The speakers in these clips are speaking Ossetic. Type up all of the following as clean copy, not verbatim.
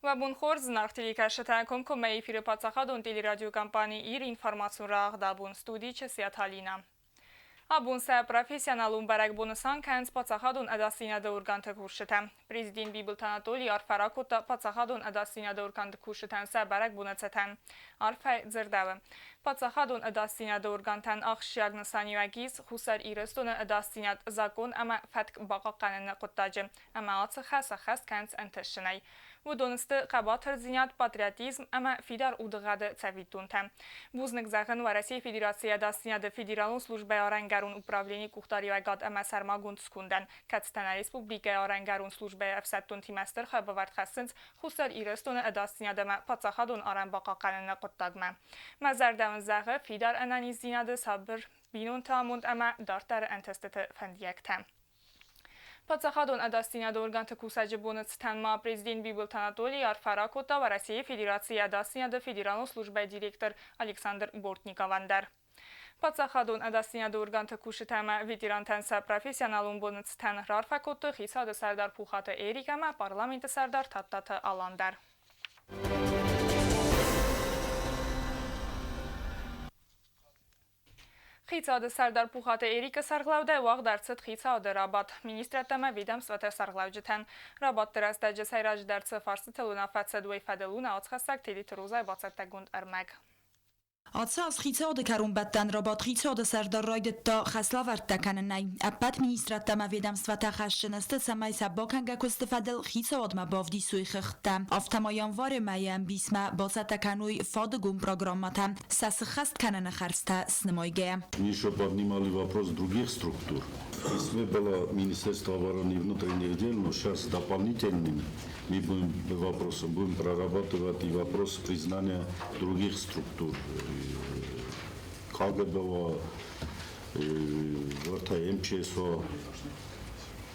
Уӕ бон хорз, зынаргъ телекӕсджытӕ! Комкоммӕ эфиры паддзахадон телерадиокомпани «Ир» информацион рӕгъ абон студийы Чысиаты Алинӕ. Абон сӕ профессионалон бӕрӕгбон нысан кӕнынц паддзахадон ӕдасдзинады органты кусджытӕ. Президент Бибылты Анатолий арфӕ ракодта паддзахадон ӕдасдзинады органты кусджытӕн сӕ бӕрӕгбоны цытӕн. Арфӕ дзырдӕуы. Паддзахадон ӕдасдзинады органтӕн ахсджиаг нысаниуӕг ис Хуссар Ирыстоны ӕдасдзинад закъон ӕмӕ фӕтк бахъахъхъӕныны хъуыддаджы ӕмӕ ацы хӕс ӕххӕст кӕнынц ӕнтыстджынӕй. Уыдон сты хъӕбатырдзинад, патриотизм ӕмӕ фидар удыгъӕды цӕвиттонтӕ. Бузныг зӕгъын Уӕрӕсейы Федерацийы ӕдасдзинады федералон службӕйы арӕнгӕрон управленийы къухдариуӕгад ӕмӕ сӕрмагонд скондӕн, кӕцытӕ нӕ республикӕйы арӕнгӕрон службӕйы ӕфсӕддонтимӕ стыр хайбавӕрд хӕссынц Хуссар Ирыстоны ӕдасдзинад ӕмӕ паддзахадон арӕн бахъахъхъӕныны хъуыддагмӕ. Мӕ зӕрдӕ уын зӕгъы фидар ӕнӕниздзинады, сабыр бинонты амонд ӕмӕ дарддӕры ӕнтыстыты фӕндиӕгтӕ. Паддзахадон ӕдасдзинады органты кусӕджы боны цытӕн ма президент Бибылты Анатолий арфӕ ракодта Уӕрӕсейы Федерацийы ӕдасдзинады федералон службӕйы директор Александр Бортниковӕн дӕр. Паддзахадон ӕдасдзинады органты кусджытӕ ӕмӕ ветерантӕн сӕ профессионалон боны цытӕн раарфӕ кодтой хицауады сӕрдар Пухаты Эрик ӕмӕ парламенты сӕрдар Тадтаты Алан дӕр. Хицауады сӕрдар Пухаты Эрикы сӕргълӕудӕй уагъд ӕрцыд хицауады рабадт министрӕдтӕ ӕмӕ ведомствоты сӕргълӕуджытӕн. Рабадты рӕстӕджы сӕйраджыдӕр цы фарстытыл уынаффӕ цыд, уый фӕдыл у нӕ уацхӕссӕг Тедеты Розайы бацӕттӕгонд ӕрмӕг. Ацы аз хицауады кӕронбӕттӕн рабадт хицауады сӕрдар райдыдта хӕслӕвӕрдтӕ кӕнынӕй. Ӕппӕт министрадтӕ ӕмӕ ведомствӕтӕ хӕсджын сты, цӕмӕй сӕ бакӕнгӕ куысты фӕдыл хицауадмӕ бавдисой хыгъдтӕ. Афтӕ ма январы мӕйы ӕмбисмӕ бацӕттӕ кӕной фадыгон программӕтӕ. Сӕ сыххӕст кӕныны хӕрдзтӕ снымайгӕйӕ. Еще поднимали вопрос других структур. В письме было Министерство обороны и внутренних дел, но сейчас дополнительными мы будем вопросом будем прорабатывать и вопрос признания других структур. КГБ, МЧСО,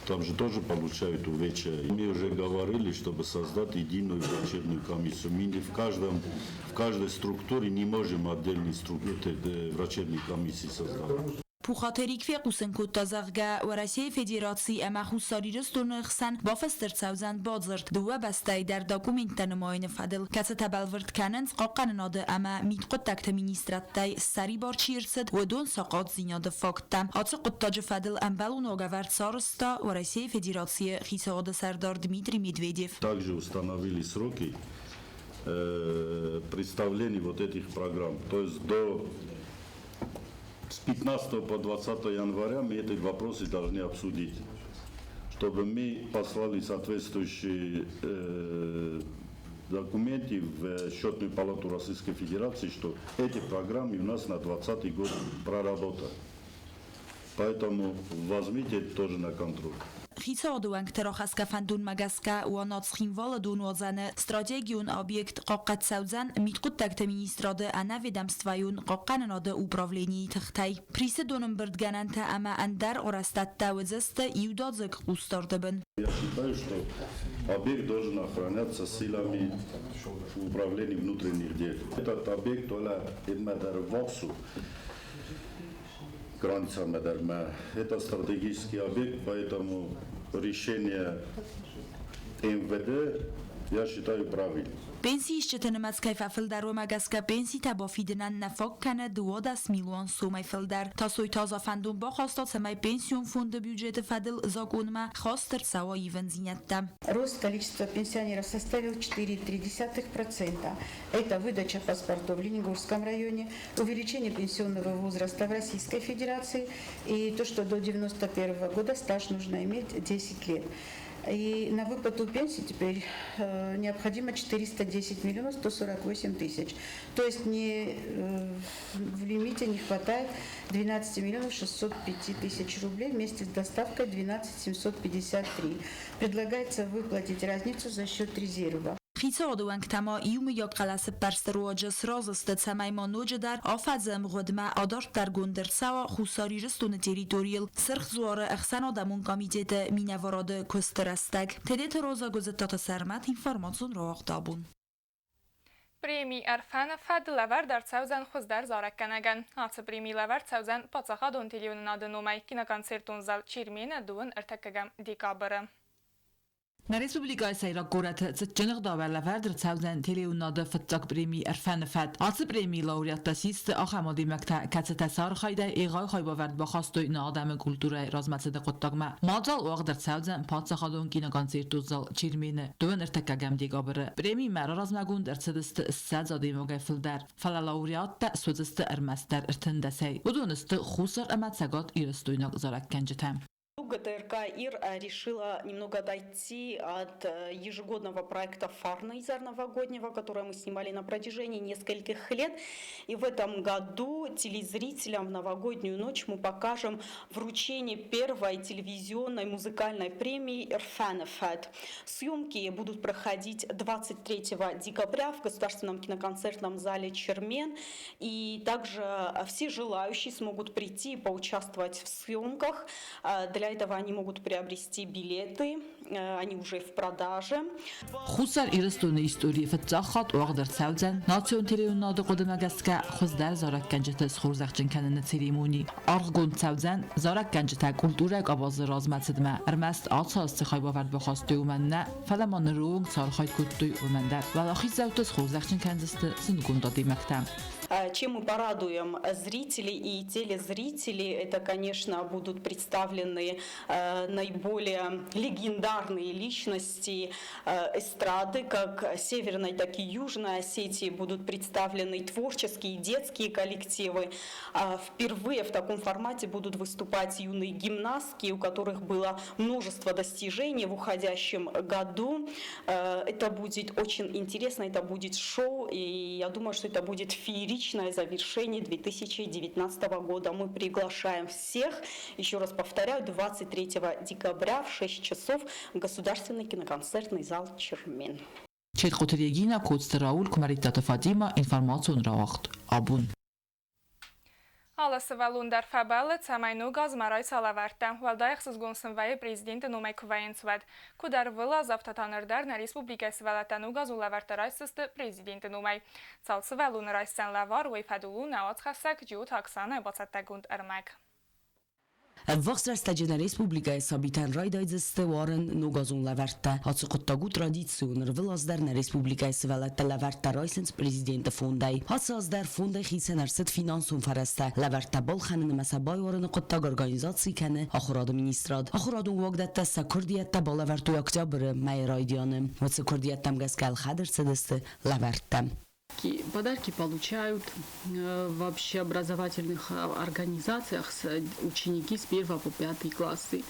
там же тоже получают увечья. Мы уже говорили, чтобы создать единую врачебную комиссию. Мы не в каждой структуре не можем отдельные структуры врачебной комиссии создавать. Пухаты Эрик фехъусын кодта, зӕгъгӕ, Уӕрӕсейы Федераци ӕмӕ Хуссар Ирыстоны хсӕн бафыст ӕрцӕудзӕн бадзырд дыууӕ бӕстӕйы дӕр документтӕ нымайыны фӕдыл, кӕцытӕ бӕлвырд кӕнынц Хъахъхъӕнынады ӕмӕ Мидхъуыддӕгты министрадтӕй ссӕрибар чи ӕрцыд, уыдон сахъатдзинады факттӕ. Ацы хъуыддаджы фӕдыл ӕмбӕлон уагӕвӕрд сарӕзта Уӕрӕсейы Федерацийы хицауады сӕрдар Дмитрий Медведев. Также установили сроки представления вот этих программ. То есть до с 15 по 20 января мы эти вопросы должны обсудить, чтобы мы послали соответствующие документы в Счетную палату Российской Федерации, что эти программы у нас на 2020 год проработаны. Поэтому возьмите это тоже на контроль. Хицауады уӕнгты рахӕсгӕ фӕндонмӕ гӕсгӕ Уанат Цхинвалы донуадзӕны стратегион объект хъахъхъӕд цӕудзӕн Мидхъуыддӕгты министрады ӕнӕведомствӕйон хъахъхъӕнынады управленийы тыхтӕй. Присы донӕмбырдгӕнӕнтӕ ӕмӕ ӕндӕр арӕзтадтӕ уыдзысты иудадзыг хъусдарды бын. Я считаю, что объект должен охраняться силами управления внутренних дел. Этот объект границамӕ. Это стратегический объект, поэтому решение МВД я считаю правильным. Пенсиисджыты нымӕц кӕй фӕфылдӕр, уымӕ гӕсгӕ пенситӕ бафидынӕн нӕ фаг кӕны 12 милуан сомӕй фылдӕр. Тасойты Аза фӕндон бахаста, цӕмӕй пенсион фонды бюджеты фӕдыл закъонмӕ хаст ӕрцӕуа ивындзинӕдтӕ. Рост количества пенсионеров составил 4,3%. Это выдача паспортов в Ленигорском районе, увеличение пенсионного возраста в Российской Федерации и то, что до 1991 года стаж нужно иметь 10 лет. И на выплату пенсии теперь необходимо 410 миллионов 148 тысяч. То есть не, в лимите не хватает 12 миллионов 605 тысяч рублей вместе с доставкой 12 753. Предлагается выплатить разницу за счет резерва. Хицауады уӕнгтӕ ма иумӕйаг хъӕлӕсӕппӕрсты руаджы сразы сты, цӕмӕй ма ноджыдӕр афӕдзы ӕмгъуыдмӕ адарддӕргонд ӕрцӕуа Хуссар Ирыстоны территорийыл Сырх Дзуары ӕхсӕнадӕмон комитеты минӕварады куысты рӕстӕг. Тедеты Роза Гуызыттаты Сӕрмӕт информацион рауагъд абон. Преми Ӕрфӕны фӕд лӕвӕрд ӕрцӕудзӕн хуыздӕр зарӕггӕнӕгӕн. Ацы преми лӕвӕрд цӕудзӕн паддзахадон телеуынынады номӕй киноконцертон зал Чермен-ы дыууын ӕртӕккӕгӕм декабры. Нӕ республикӕйы сӕйраг горӕты цытджын ӕгъдауӕй лӕвӕрд ӕрцӕудзӕн телеуынынады фыццаг преми «Ӕрфӕны фӕд». Ацы премийы лауреаттӕ систы ахӕм адӕймӕгтӕ, кӕцытӕ сӕ архайдӕй егъау хайбавӕрд бахастой нӕ адӕмы культурӕйы размӕцыды хъуыддагмӕ. Мадзал уагъд ӕрцӕудзӕн паддзахадон киноконцертон зал «Чермен-ы» дыууын ӕртыккӕгӕм декабры. Премимӕ раразмӕгонд ӕрцыдысты 20 адӕймагӕй фылдӕр, фӕлӕ лауреаттӕ суыдзысты ӕрмӕстдӕр 13-ӕй. Уыдон сты Хуссар ӕмӕ Цӕгат Ирыстойнаг зарӕггӕнджытӕ. ГТРК «Ир» решила немного отойти от ежегодного проекта «Фарнайзер» новогоднего, который мы снимали на протяжении нескольких лет. И в этом году телезрителям в новогоднюю ночь мы покажем вручение первой телевизионной музыкальной премии «Ӕрфӕны фӕд». Съемки будут проходить 23 декабря в Государственном киноконцертном зале «Чермен». И также все желающие смогут прийти и поучаствовать в съемках. Для этого они могут приобрести билеты, они уже в продаже. Хуссар Ирыстоны историйы фыццаг хатт уагъд ӕрцӕудзӕн национ телеуынынады хъуыдымӕ гӕсгӕ хуыздӕр зарӕггӕнджыты схорзӕхджын кӕныны церемони. Аргъгонд цӕудзӕн зарӕггӕнджытӕ культурӕйы къабазы размӕцыдмӕ ӕрмӕст ацы аз цы хайбавӕрд бахастой, уымӕн нӕ, фӕлӕ ма ныры онг цы архайд кодтой, уымӕн дӕр. Уӕлахиздзауты схорзӕхджын кӕндзысты зындгонд адӕймӕгтӕ. Чем мы порадуем зрителей и телезрителей, это, конечно, будут представлены наиболее легендарные личности эстрады, как Северной, так и Южной Осетии будут представлены творческие и детские коллективы. Впервые в таком формате будут выступать юные гимнастки, у которых было множество достижений в уходящем году. Это будет очень интересно, это будет шоу, и я думаю, что это будет фееричное завершение 2019 года. Мы приглашаем всех, еще раз повторяю, 23 декабря в 6 часов в Государственный киноконцертный зал «Чермен». Четхъоты Регина, Коцты Рауль, Куымӕридтаты Фатимӕ, информацион рауагъд «Абон». Алы сывӕллон дӕр фӕбӕллы, цӕмӕй ног азмӕ райса лӕвӕрттӕ. Уӕлдай ӕхсызгон сын вӕййы президенты номӕй куы вӕййынц, уӕд. Куыд ӕрвылаз, афтӕ та ныр дӕр нӕ республикӕйы сывӕллӕттӕ ногазон лӕвӕрттӕ райсдзысты президенты номӕй. Цал сывӕллоны райсдзӕн лӕвар, уый фӕдыл у нӕ уацхӕссӕг Джиоты Оксанӕйы бацӕттӕгонд ӕрмӕг. Ӕввахс рӕстӕджы нӕ республикӕйы сабитӕн райдайдзысты уарын ногазон лӕвӕрттӕ. Ацы хъуыддаг у традицион, ӕрвылаз дӕр нӕ республикӕйы сывӕллӕттӕ лӕвӕрттӕ райсынц президенты фондӕй. Ацы аз дӕр фондӕй хицӕн ӕрцыд финансон фӕрӕзтӕ. Лӕвӕрттӕ балхӕнын ӕмӕ сӕ байуарыны хъуыддаг организаци кӕны Ахуырады министрад. Ахуырадон уагдӕттӕ сӕ куырдиӕттӕ балӕвӕрдтой октябры мӕйы райдианы. Уыцы куырдиӕттӕм гӕсгӕ ӕлхӕд ӕрцыдысты лӕвӕрттӕ. Подарки получают в общеобразовательных организациях ученики с 1 по 5 классы.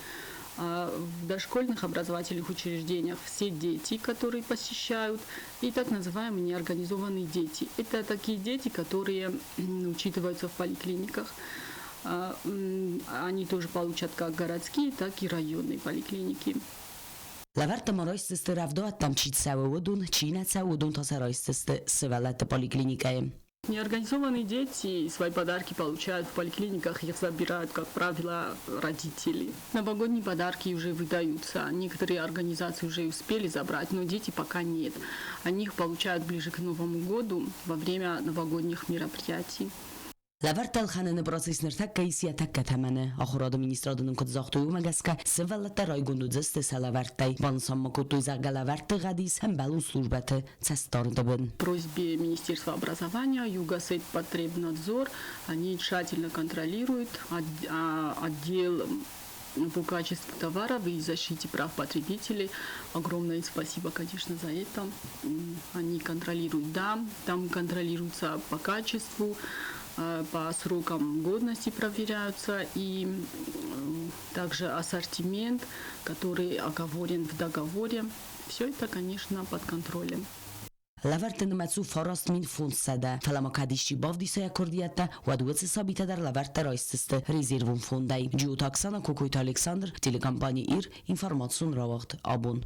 В дошкольных образовательных учреждениях все дети, которые посещают, и так называемые неорганизованные дети. Это такие дети, которые учитываются в поликлиниках. Они тоже получат как городские, так и районные поликлиники. Лӕвӕрттӕ ма райсдзысты рӕвдауӕттӕм чи цӕуы, уыдон, чи нӕ цӕуы, уыдон та сӕ райсдзысты сывӕллӕтты поликлиникӕйы. Неорганизованные дети свои подарки получают в поликлиниках, их забирают, как правило, родители. Новогодние подарки уже выдаются. Некоторые организации уже успели забрать, но дети пока нет. Они их получают ближе к Новому году, во время новогодних мероприятий. Лӕвӕрттӕ ӕлхӕныны процесс ныртӕккӕ ис йӕ тӕккӕ тӕмӕны. Ахуырады министрады нын куыд загътой, уымӕ гӕсгӕ сывӕллӕттӕ райгонд уыдзысты сӕ лӕвӕрттӕй. Банысан ма кодтой, зӕгъгӕ, лӕвӕртты гъӕд ис ӕмбӕлон службӕты цӕстдарды бын. Просьбе Министерства образования Югосетпотребнадзор они тщательно контролируют отдел по качеству товаров и защите прав потребителей. Огромное спасибо, конечно, за это. Они контролируют, да, там контролируются по качеству, по срокам годности проверяются и также ассортимент, который оговорен в договоре. Все это, конечно, под контролем. Лӕвӕртты нымӕц у 9500. Фӕлӕ ма кӕд исчи бавдиса йӕ куырдиӕттӕ, уӕд уыцы сабитӕ дӕр лӕвӕрттӕ райсдзысты резервон фондӕй. Джиоты Оксана, Кокойты Александр, телекомпани «Ир», информацион рауагъд «Абон».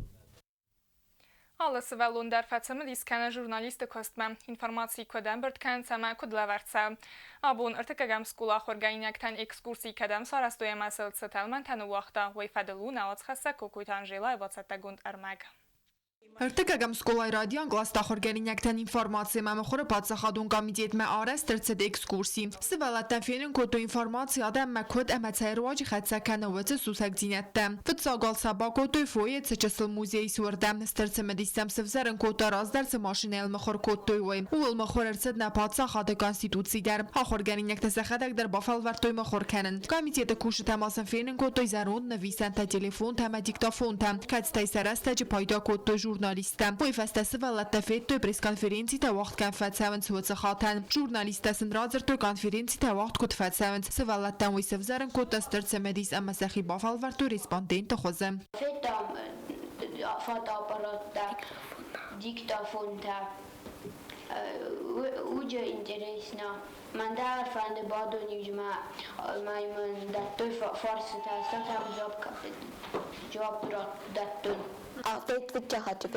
Алы сывӕллон дӕр фӕцымыдис кӕны журналисты куыстмӕ, информаци куыд ӕмбырд кӕнынц ӕмӕ куыд лӕвӕрд цӕуы. Абон ӕртыккӕгӕм скъола ахуыргӕнинӕгтӕн экскурси кӕдӕм сарӕзтой ӕмӕ сыл цы тӕлмӕнтӕ ныууагъта, уый фӕдыл у нӕ уацхӕссӕг Кокойты Анжелайы бацӕттӕгонд ӕрмӕг. Ӕртыккӕгӕм скъолайы райдиан кълӕсты ахуыргӕнинӕгтӕн информаци ӕмӕ мыхуыры паддзахадон комитетмӕ арӕзт ӕрцыд экскурси. Сывӕллӕттӕн фенын кодтой информаци адӕммӕ куыд ӕмӕ цӕй руаджы хӕццӕ кӕны уыцы сусӕгдзинӕдтӕ. Фыццаг уал сӕ бакодтой фойе цы чысыл музей ис, уырдӕм. Стыр цымыдис сӕм сывзӕрын кодта, раздӕр цы машинӕйыл мыхуыр кодтой, уый. Ууыл мыхуыр ӕрцыд нӕ паддзахады Конституци дӕр. Ахуыргӕнинӕгтӕ сӕхӕдӕг дӕр бафӕлвӕрдтой мыхуыр кӕнын. Комитеты кусджытӕ ма сын фенын кодтой зӕронд нывисӕнтӕ, телефонтӕ ӕмӕ диктофонтӕ, кӕцытӕй сӕ рӕстӕджы пайда кодтой журналисттӕ. Уый фӕстӕ сывӕллӕттӕ федтой, пресс-конференцитӕ уагъд кӕм фӕцӕуынц, уыцы хатӕн. Журналисттӕ сын радзырдтой, конференцитӕ уагъд куыд фӕцӕуынц. Сывӕллӕттӕн уый сӕвзӕрын кодта стыр цымыдис ӕмӕ сӕхи бафӕлвӕрдтой респонденты хуызы. Федтам фотоаппараттӕ, диктофонтӕ. Уыджы интересно. Мӕн дӕр фӕнды бадон-иу ма мын дӕттой фарстытӕ, стӕм дзуапп дӕттын. Опять хочу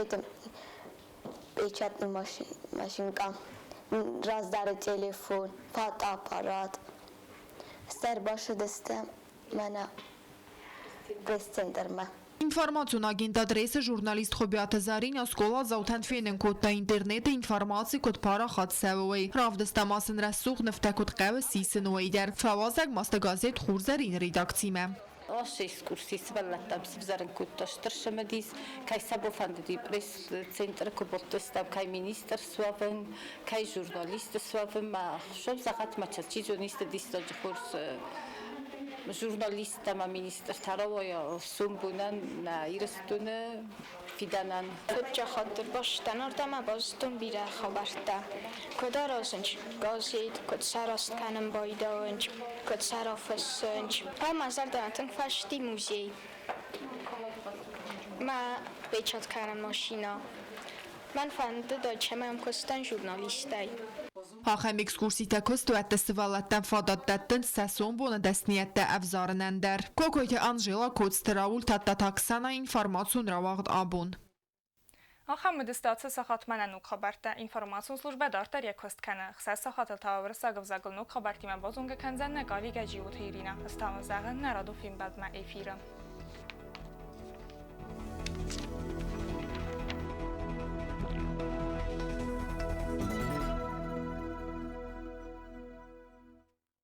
печатный машинка, раздӕры телефон, фотоаппарат. Стӕй ӕрбацыдысты мӕнӕ пресс-центрмӕ. Информацион агентад Рейсы журналист Хуыбиаты Заринӕ скъоладзаутӕн фенын кодта интернеты информаци куыд парахат цӕуы, уый. Равдыста ма сын рӕсугъд нывтӕ куыд хъӕуы сисын, уый дӕр. Фӕуазӕг ма сты газет Хурзӕрин редакцимӕ. Ацы экскурси сывӕллӕттӕм сывзӕрын кодта стыр цымыдис, кӕй сӕ бафӕндыди пресс-центры куы бадтыстӕм, кӕй министр суӕвын, кӕй журналист суӕвын, мӕ ӕхсӕв зӕгъӕт, мӕ чи зоны исты диссаджы хорз журналист ӕмӕ министртӕ рауайа сомбонӕн нӕ Ирыстоны фидӕнӕн. Фыццаг бӕстӕн ардӕм базыдтон бирӕ хабӕрттӕ. Куыд аразынц газет, куыд сӕ раст кӕнын байдайынц, куыд сӕ рафыссынц. Ӕмӕ зӕрдӕмӕ тынг фӕцыди музей. Мӕ печат кӕнӕн машинӕ. Мӕн фӕндыд, цӕмӕй ам куыстӕн журналистӕй. Ахӕм экскурситӕ куыстуӕтты сывӕллӕттӕн фадат дӕттынц сӕ сомбоны дӕсныйӕдтӕ ӕвзарынӕн дӕр. Кокойты Анжела, Коцты Рауль, Тадтаты Оксана, информацион рауагъд абон. Ахӕм уыдысты сахатмӕ нӕ ног хабӕрттӕ. Информацион службӕ дарддӕр йӕ куыст кӕны. Хсӕз сахатыл та уырыссаг ӕвзагыл ног хабӕрттимӕ базонгӕ кӕндзӕн нӕ коллегӕ Джиоты Иринӕ. Ӕз та уын зӕгъын нӕ радон фембӕлдмӕ эфиры.